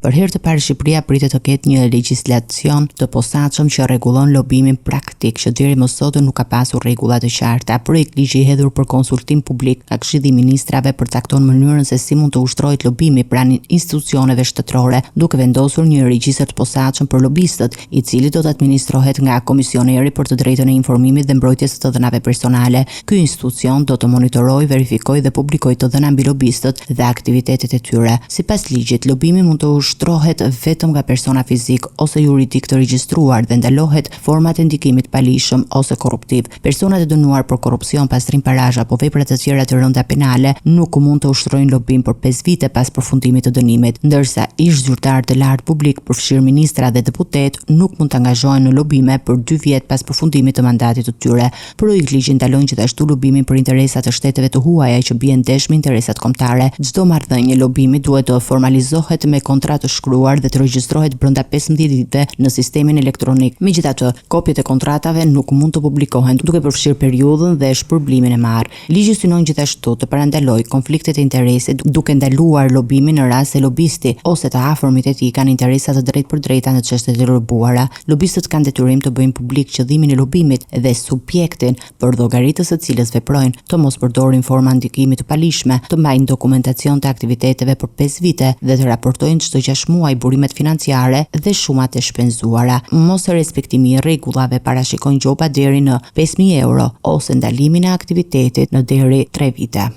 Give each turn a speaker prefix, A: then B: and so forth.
A: Për herë të parë Shqipëria pritet të ketë një legjislacion të posaçëm që rregullon lobimin praktik që deri më sot nuk ka pasur rregulla të qarta. Projektligji i hedhur për konsultim publik nga Këshilli i Ministrave përcakton mënyrën se si mund të ushtrohet lobimi pranë institucioneve shtetërore, duke vendosur një regjistër të posaçëm për lobistët, i cili do të administrohet nga Komisioneri për të Drejtën e Informimit dhe Mbrojtjes së të Dhënave Personale. Ky institucion do të monitorojë, verifikojë dhe publikojë të dhëna mbi lobistët dhe aktivitetet e tyre. Sipas ligjit, lobimi mund të ushtrohet vetëm nga persona fizikë ose juridikë të regjistruar dhe ndalohet format e ndikimit të paligjshëm ose korruptiv. Personat e dënuar për korrupsion, pastrim parash apo vepra të tjera të rënda penale nuk mund të ushtrojnë lobim për 5 vite pas përfundimit të dënimit, ndërsa ish-zyrtarë të lartë publikë, përfshirë ministra dhe deputetë, nuk mund të angazhohen në lobime për 2 vjet pas përfundimit të mandatit të tyre. Projektligji ndalon gjithashtu lobimin për interesa të shteteve të huaja që bien ndesh me interesat kombëtare. Çdo marrëdhënie lobimi duhet të formalizohet me kontratë të shkruar dhe të regjistrohet brenda 15 ditëve në sistemin elektronik. Megjithatë, kopjet e kontratave nuk mund të publikohen, duke përfshirë periudhën dhe shpërblimin e marrë. Ligji synon gjithashtu të parandalojë konfliktet e interesit, duke ndaluar lobimin në rast se lobisti ose të afërmit e tij kanë interesa të drejtpërdrejta në çështjet e lobuara. Lobistët kanë detyrim të bëjnë publik qëllimin e lobimit dhe subjektin për llogari të së cilës veprojnë, të mos përdorin forma ndikimi të paligjshme, të mbajnë dokumentacion të aktiviteteve për 5 vite dhe të raportojnë çdo 6 muaj burimet financiare dhe shumat e shpenzuara. Mosrespektimi i rregullave parashikon gjoba deri në 5000 euro ose ndalimin e aktivitetit në deri 3 vite.